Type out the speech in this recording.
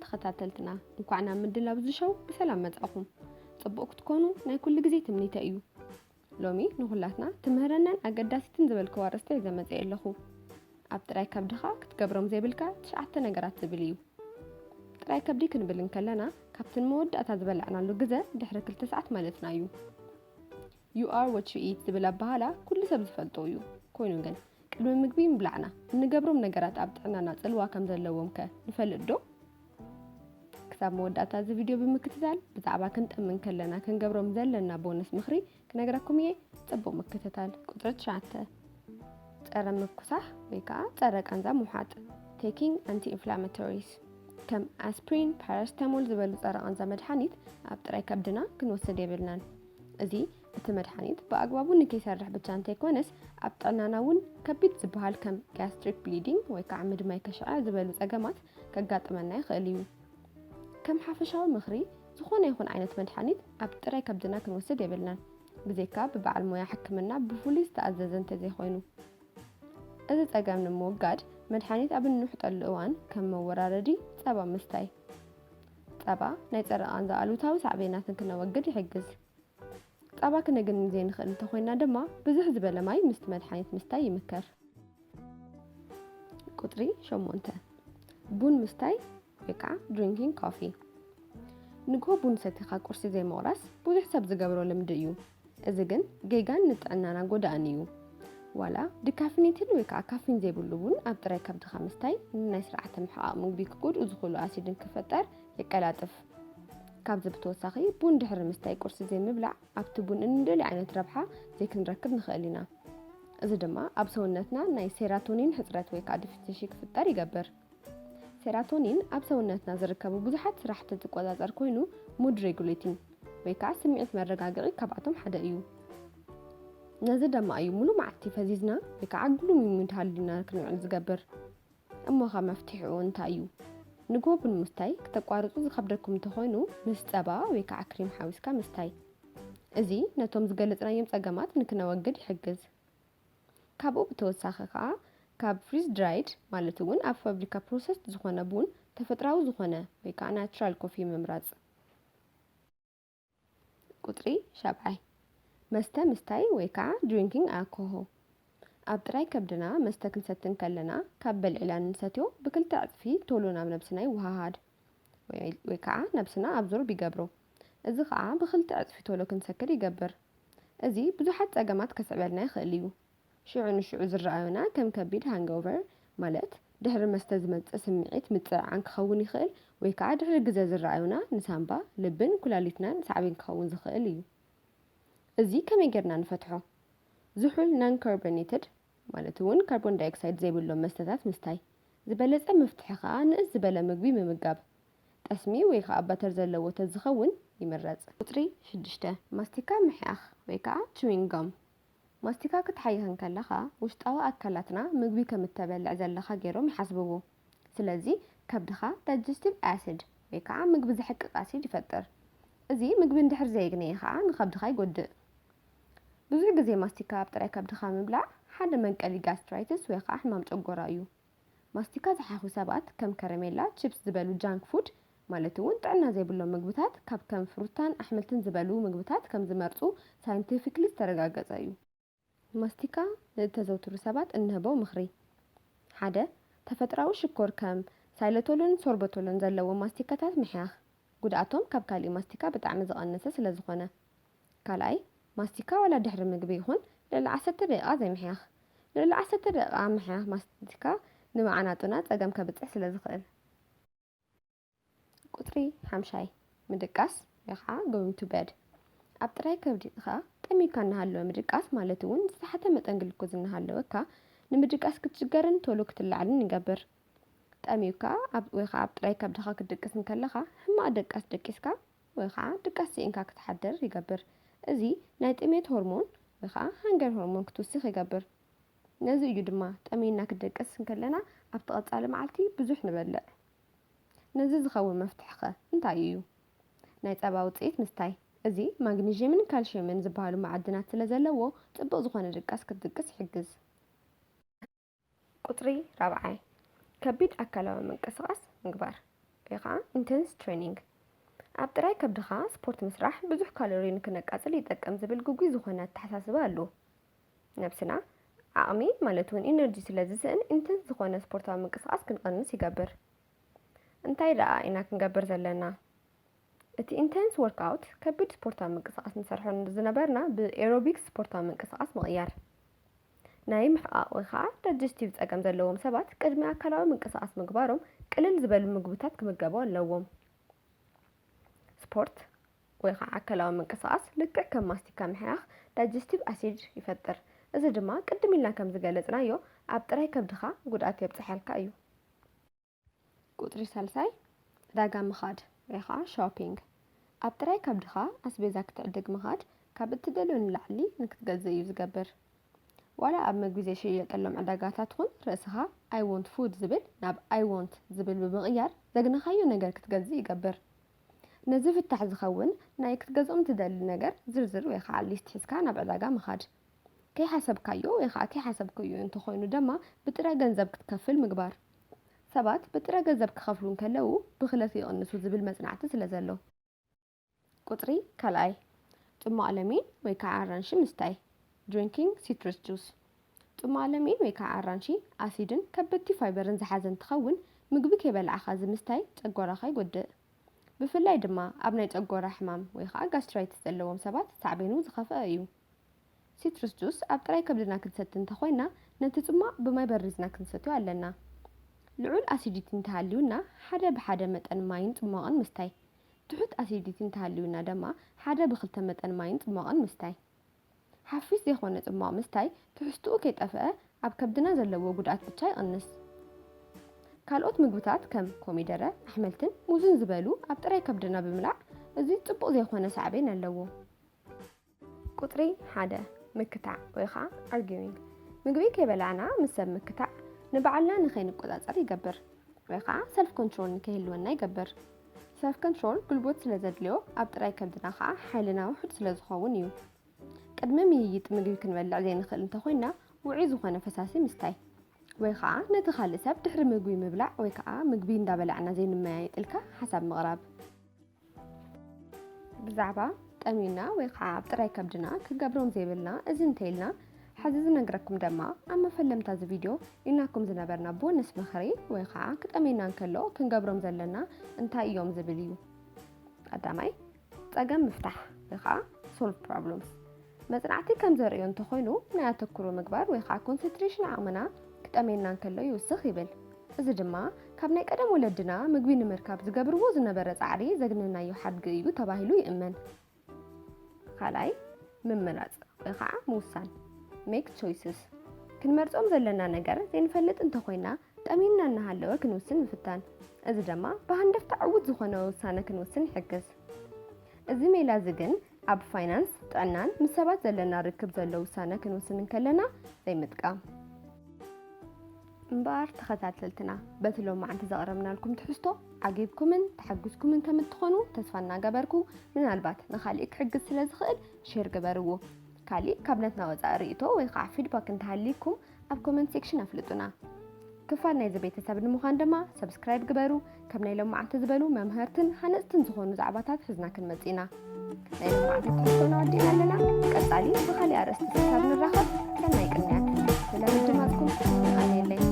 ተኸታተልትና፣ እንኳዕ ናብ ምድላው እዚ ሾው ብሰላም መጻእኹም። ጽቡቕ ክትኮኑ ናይ ኩሉ ግዜ ትምኒተይ እዩ። ሎሚ ንኹላትና ትምህረናን ኣገዳሲትን ዝበልክዋ ኣርእስቲ ሒዘ መጺኤ ኣለኹ። ኣብ ጥራይ ከብድኻ ክትገብሮም ዘይብልካ ትሽዓተ ነገራት ዝብል እዩ። ጥራይ ከብዲ ክንብል እንከለና፣ ካብቲ ንመወዳእታ ዝበላዕናሉ ግዘ ድሕሪ ክልተ ሰዓት ማለትና እዩ። You are what you eat ዝብል ኣበሃላ ኩሉ ሰብ ዝፈልጦ እዩ። ኮይኑ ግን፣ ቅድሚ ምግቢ ምብላዕና እንገብሮም ነገራት ኣብ ጥዕናና ጽልዋ ከም ዘለዎም ከ ንፈልጥ ዶ? ክሳብ መወዳእታ እዚ ቪድዮ ብምክትታል፣ ብዛዕባ ክንጠሚ እንከለና ክንገብሮም ዘለና ቦነስ ምኽሪ ክነግረኩም እየ። ጽቡቕ ምክትታል። ቁጽሪ ትሽዓተ፣ ጸረ ምኩሳሕ ወይ ከዓ ጸረ ቃንዛ ምውሓጥ፣ taking anti-inflammatories። ከም ኣስፕሪን፣ ፓራስታሞል ዝበሉ ጸረ ቃንዛ መድሓኒት ኣብ ጥራይ ከብድና ክንወስድ የብልናን። እዚ እቲ መድሓኒት ብኣግባቡ ንከይሰርሕ ብቻ እንተይኮነስ፣ ኣብ ጥዕናና እውን ከቢድ ዝበሃል ከም ጋስትሪክ ብሊዲንግ ወይ ከዓ ምድማይ ከሽዐ ዝበሉ ጸገማት ከጋጥመና ይኽእል እዩ። ከም ሓፈሻዊ ምኽሪ፣ ዝኾነ ይኹን ዓይነት መድሓኒት ኣብ ጥራይ ከብድና ክንወስድ የብልናን፣ ብዘይካ ብበዓል ሞያ ሕክምና ብፍሉይ ዝተኣዘዘ እንተዘይኮይኑ። እዚ ጸገም ንምውጋድ፣ መድሓኒት ኣብ እንውሕጠሉ እዋን ከም መወራረዲ ጸባ ምስታይ። ጸባ ናይ ጸረ ቃንዛ ኣሉታዊ ሳዕቤናትን ክነወግድ ይሕግዝ። ጸባ ክነግኒ ዘይንኽእል እንተኾይና ድማ፣ ብዝሕ ዝበለ ማይ ምስቲ መድሓኒት ምስታይ ይምከር። ቁጽሪ ሸሞንተ፣ ቡን ምስታይ ወይ ከዓ ድሪንኪንግ ኮፊ። ንግሆ ቡን ሰቲኻ ቁርሲ ዘይምቑራስ ብዙሕ ሰብ ዝገብሮ ልምዲ እዩ። እዚ ግን ጌጋን ንጥዕናና ጎዳእን እዩ። ዋላ ዲካፊኔትድ ወይ ከዓ ካፊን ዘይብሉ ቡን ኣብ ጥራይ ከብድኻ ምስታይ፣ ንናይ ስርዓተ ምሕቓቕ ምግቢ ክጎድኡ ዝኽእሉ ኣሲድን ክፈጠር የቀላጥፍ። ካብዚ ብተወሳኺ፣ ቡን ድሕሪ ምስታይ ቁርሲ ዘይምብላዕ ኣብቲ ቡን እንደልዮ ዓይነት ረብሓ ዘይክንረክብ ንኽእል ኢና። እዚ ድማ ኣብ ሰውነትና ናይ ሴራቶኒን ሕጽረት ወይ ከዓ ዲፊሽንሲ ክፍጠር ይገብር። ሴራቶኒን ኣብ ሰውነትና ዝርከቡ ብዙሓት ስራሕቲ ዝቆጻጸር ኮይኑ፣ ሙድ ሬጉሌቲንግ ወይ ከዓ ስምዒት መረጋግዒ ካብኣቶም ሓደ እዩ። ነዚ ድማ እዩ ሙሉ መዓልቲ ፈዚዝና ወይ ከዓ ግሉም ሙድ ሃልዩና ክንውዕል ዝገብር። እሞኸ መፍትሒኡ እንታይ እዩ? ንግሆ ቡን ምስታይ ክተቋርጹ ዝኸብደኩም እንተኾይኑ፣ ምስ ጸባ ወይ ከዓ ክሪም ሓዊስካ ምስታይ። እዚ ነቶም ዝገለጽናዮም ጸገማት ንክነወግድ ይሕግዝ። ካብኡ ብተወሳኺ ከዓ፣ ካብ ፍሪዝ ድራይድ ማለት እውን ኣብ ፋብሪካ ፕሮሰስድ ዝኾነ ቡን፣ ተፈጥራዊ ዝኾነ ወይ ከዓ ናቹራል ኮፊ ምምራጽ። ቁጽሪ ሻብዓይ፣ መስተ ምስታይ ወይ ከዓ ድሪንኪንግ ኣልኮሆል። ኣብ ጥራይ ከብድና መስተ ክንሰቲ እንከለና፣ ካብ በልዕና እንሰትዮ ብክልተ ዕጽፊ ቶሎ ናብ ነብስና ይወሃሃድ ወይ፣ ወይ ከዓ ነብስና ኣብዞርብ ይገብሮ። እዚ ከዓ ብክልተ ዕጽፊ ቶሎ ክንሰክር ይገብር። እዚ ብዙሓት ጸገማት ከስዕበልና ይኽእል እዩ። ሽዑ ንሽዑ ዝረኣዩና ከም ከቢድ ሃንጎቨር፣ ማለት ድሕሪ መስተ ዝመጽእ ስምዒት ምጽዕዓን ክኸውን ይኽእል፣ ወይ ከዓ ድሕሪ ግዘ ዝረኣዩና ንሳንባ፣ ልብን ኩላሊትናን ሳዕቤን ክኸውን ዝኽእል እዩ። እዚ ከመይ ጌርና ንፈትሖ? ዝሑል ናን ካርቦኔትድ፣ ማለት እውን ካርቦን ዳይኦክሳይድ ዘይብሎም መስተታት ምስታይ። ዝበለጸ መፍትሒ ከዓ ንእስ ዝበለ ምግቢ ምምጋብ። ጠስሚ ወይ ከዓ በተር ዘለዎ ተዝኸውን ይምረጽ። ቁጽሪ ሽዱሽተ፣ ማስቲካ ምሕያኽ ወይ ከዓ ችዊንግ ጋም። ማስቲካ ክትሓይኽ እንከለኻ፣ ውሽጣዊ ኣካላትና ምግቢ ከም እተበልዕ ዘለኻ ገይሮም ይሓስብዎ። ስለዚ፣ ከብድኻ ዳይጀስቲቭ ኣሲድ ወይ ከዓ ምግቢ ዘሕቅቕ ኣሲድ ይፈጥር። እዚ ምግቢ እንድሕር ዘየግነየ ከዓ ንኸብድኻ ይጎድእ። ብዙሕ ግዜ ማስቲካ ኣብ ጥራይ ከብድኻ ምብላዕ ሓደ መንቀሊ ጋስትራይትስ ወይ ከዓ ሕማም ጨጎራ እዩ። ማስቲካ ዝሓኹ ሰባት ከም ከረሜላ፣ ቺፕስ ዝበሉ ጃንክ ፉድ፣ ማለት እውን ጥዕና ዘይብሎም ምግብታት፣ ካብ ከም ፍሩታን ኣሕምልትን ዝበሉ ምግብታት ከም ዝመርጹ ሳይንቲፊክሊ ዝተረጋገጸ እዩ። ማስቲካ ንእተዘውትሩ ሰባት እንህቦ ምኽሪ። ሓደ፣ ተፈጥራዊ ሽኮር ከም ሳይለቶልን ሶርበቶልን ዘለዎም ማስቲካታት ምሕያኽ። ጉድኣቶም ካብ ካሊእ ማስቲካ ብጣዕሚ ዝቐነሰ ስለ ዝኾነ። ካልኣይ፣ ማስቲካ ዋላ ድሕሪ ምግቢ ይኹን ልዕሊ ዓሰርተ ደቂቓ ዘይምሕያኽ። ልዕሊ ዓሰርተ ደቂቓ ምሕያኽ ማስቲካ ንመዓናጡና ጸገም ከብጽሕ ስለ ዝኽእል። ቁጽሪ ሓምሻይ፣ ምድቃስ ወይ ኸዓ going to bed። ኣብ ጥራይ ከብድኻ ጠሚካ እናሃለወ ምድቃስ፣ ማለት እውን ዝተሓተ መጠን ግሉኮዝ እናሃለወካ፣ ንምድቃስ ክትሽገርን ቶሎ ክትላዓልን ይገብር። ጠሚካ ኣብ፣ ወይ ኸዓ ኣብ ጥራይ ከብድኻ ክትድቅስ እንከለኻ፣ ሕማቕ ድቃስ ደቂስካ ወይ ኸዓ ድቃስ ስኢንካ ክትሓድር ይገብር። እዚ ናይ ጥሜት ሆርሞን ወይ ኸዓ ሃንገር ሆርሞን ክትውስኽ ይገብር። ነዚ እዩ ድማ ጠሚና ክትደቅስ እንከለና ኣብቲ ቀጻሊ መዓልቲ ብዙሕ ንበልዕ። ነዚ ዝኸውን መፍትሒ ኸ እንታይ እዩ? ናይ ጸባ ውጽኢት ምስታይ። እዚ ማግኒዥየምን ካልሽየምን ዝበሃሉ መዓድናት ስለ ዘለዎ፣ ጽቡቕ ዝኾነ ድቃስ ክትድቅስ ይሕግዝ። ቁጽሪ ራብዓይ፣ ከቢድ ኣካላዊ ምንቅስቓስ ምግባር። ወይ ከዓ intense training። ኣብ ጥራይ ከብድኻ ስፖርት ምስራሕ ብዙሕ ካሎሪ ንክነቃፅል ይጠቅም ዝብል ግጉይ ዝኾነ ኣተሓሳስባ ኣሎ። ነብስና ዓቕሚ ማለት እውን ኢነርጂ ስለ ዝስእን ኢንተንስ ዝኾነ ስፖርታዊ ምንቅስቓስ ክንቐንስ ይገብር። እንታይ ደኣ ኢና ክንገብር ዘለና? እቲ ኢንተንስ ወርክኣውት ከቢድ ስፖርታዊ ምንቅስቓስ ንሰርሖ ዝነበርና ብኤሮቢክስ ስፖርታዊ ምንቅስቓስ ምቕያር። ናይ ምሕቓቕ ወይ ከዓ ዳይጀስቲቭ ፀገም ዘለዎም ሰባት ቅድሚ ኣካላዊ ምንቅስቓስ ምግባሮም ቅልል ዝበሉ ምግብታት ክምገቡ ኣለዎም። ስፖርት ወይ ከዓ ኣካላዊ ምንቅስቓስ ልክዕ ከም ማስቲካ ምሕያኽ ዳይጀስቲቭ ኣሲድ ይፈጥር። እዚ ድማ ቅድም ኢልና ከም ዝገለፅናዮ ኣብ ጥራይ ከብድኻ ጉድኣት የብፅሓልካ እዩ። ቁፅሪ ሳልሳይ ዕዳጋ ምኻድ ወይ ከዓ ሾፒንግ። ኣብ ጥራይ ከብድኻ ኣስቤዛ ክትዕድግ ምኻድ ካብ እትደልዮ ንላዕሊ ንክትገዝእ እዩ ዝገብር። ዋላ ኣብ ምግቢ ዘይሽየጠሎም ዕዳጋታት ኹን ርእስኻ I want food ዝብል ናብ I want ዝብል ብምቕያር ዘግነኻዮ ነገር ክትገዝእ ይገብር። ነዚ ፍታሕ ዝኸውን ናይ ክትገዝኦም ትደሊ ነገር ዝርዝር ወይ ከዓ ሊስት ሒዝካ ናብ ዕዳጋ ምኻድ። ከይሓሰብካዮ ወይ ከዓ ከይሓሰብክዮ እንተኾይኑ ድማ ብጥረ ገንዘብ ክትከፍል ምግባር። ሰባት ብጥረ ገንዘብ ክኸፍሉ እንከለዉ ብኽለት ይቕንሱ ዝብል መጽናዕቲ ስለ ዘሎ። ቁፅሪ ካልኣይ ፅሟቕ ለሚን ወይ ከዓ ኣራንሺ ምስታይ። Drinking citrus juice። ፅሟቕ ለሚን ወይ ከዓ ኣራንሺ ኣሲድን ከበድቲ ፋይበርን ዝሓዘ እንትኸውን ምግቢ ከይበላዕኻ ዝምስታይ ጨጎራኻ ይጎድእ። ብፍላይ ድማ ኣብ ናይ ጨጎራ ሕማም ወይ ከዓ ጋስትራይትስ ዘለዎም ሰባት ሳዕቤኑ ዝኸፍአ እዩ። ሲትሩስ ጁስ ኣብ ጥራይ ከብድና ክንሰቲ እንተኾይና ነቲ ጽሟቕ ብማይ በሪዝና ክንሰትዮ ኣለና። ልዑል ኣሲዲቲ እንተሃልዩና ሓደ ብሓደ መጠን ማይን ጽሟቕን ምስታይ። ትሑት ኣሲዲቲ እንተሃልዩና ድማ ሓደ ብኽልተ መጠን ማይን ጽሟቕን ምስታይ። ሓፊስ ዘይኮነ ጽሟቕ ምስታይ ትሕዝትኡ ከይጠፍአ ኣብ ከብድና ዘለዎ ጉድኣት ብቻ ይቕንስ። ካልኦት ምግብታት ከም ኮሚደረ፣ ኣሕምልትን ሙዝን ዝበሉ ኣብ ጥራይ ከብድና ብምብላዕ እዚ ጽቡቕ ዘይኮነ ሳዕቤን ኣለዎ። ቁጽሪ ሓደ ምክታዕ ወይ ኸዓ arguing። ምግቢ ከይበላዕና ምስ ሰብ ምክታዕ ንባዕልና ንኸይንቆጻጸር ይገብር ወይ ኸዓ ሰልፍ ኮንትሮል ንከይህልወና ይገብር። ሰልፍ ኮንትሮል ጉልበት ስለ ዘድልዮ ኣብ ጥራይ ከብድና ኸዓ ሓይልና ውሑድ ስለ ዝኸውን እዩ። ቅድሚ ምይይጥ ምግቢ ክንበልዕ ዘይንኽእል እንተኾይና ውዑይ ዝኾነ ፈሳሲ ምስታይ ወይ ኸዓ ነቲ ካልእ ሰብ ድሕሪ ምግቢ ምብላዕ ወይ ከዓ ምግቢ እንዳበላዕና ዘይንመያየጥ ኢልካ ሓሳብ ምቕራብ። ብዛዕባ ጠሚና ወይ ከዓ ኣብ ጥራይ ከብድና ክገብሮም ዘይብልና እዚ እንተኢልና፣ ሕዚ ዝነግረኩም ድማ ኣብ መፈለምታ እዚ ቪድዮ ኢልናኩም ዝነበርና ቦነስ ምኽሪ ወይ ከዓ ክጠምየና እንከሎ ክንገብሮም ዘለና እንታይ እዮም ዝብል እዩ። ቀዳማይ፣ ፀገም ምፍታሕ ወይ ከዓ solve problems። መፅናዕቲ ከም ዘርእዮ እንተኾይኑ ናይ ኣተኩሮ ምግባር ወይ ከዓ ኮንሰንትሬሽን ዓቕምና ክጠምየና እንከሎ ይውስኽ ይብል። እዚ ድማ ካብ ናይ ቀደም ወለድና ምግቢ ንምርካብ ዝገብርዎ ዝነበረ ፃዕሪ ዘግነናዮ ሓድጊ እዩ ተባሂሉ ይእመን። ካልኣይ፣ ምምራፅ ወይ ከዓ ምውሳን፣ make choices። ክንመርፆም ዘለና ነገር ዘይንፈልጥ እንተኾይና ጠሚና እናሃለወ ክንውስን ምፍታን። እዚ ድማ ብሃንደፍታ ዕዉት ዝኾነ ውሳነ ክንውስን ይሕግዝ። እዚ ሜላ እዚ ግን ኣብ ፋይናንስ፣ ጥዕናን ምስ ሰባት ዘለና ርክብ ዘሎ ውሳነ ክንውስን እንከለና ዘይምጥቃም። እምበኣር ተኸታተልትና፣ በቲ ሎማዓንቲ ዘቕረብናልኩም ትሕዝቶ ዓጊብኩምን ተሓጒስኩምን ከም እትኾኑ ተስፋ እናገበርኩ፣ ምናልባት ንኻሊእ ክሕግዝ ስለ ዝኽእል ሼር ግበርዎ። ካሊእ ካብ ናትና ወፃኢ ርእይቶ ወይ ከዓ ፊድባክ እንተሃልይኩም ኣብ ኮመንት ሴክሽን ኣፍልጡና። ክፋል ናይዚ ቤተሰብ ንምዃን ድማ ሰብስክራይብ ግበሩ። ከም ናይ ሎማዓንቲ ዝበሉ መምሃርትን ሃነፅትን ዝኾኑ ዛዕባታት ሒዝና ክንመፅእ ኢና። ናይ ሎማዓንቲ ትሕዝቶና ወዲእና ኣለና። ቀፃሊ ብኻሊእ ኣርእስቲ ክሳብ ንራኸብ ሰናይ ቅንያት። ስለምድማፅኩም የቐንየለይ።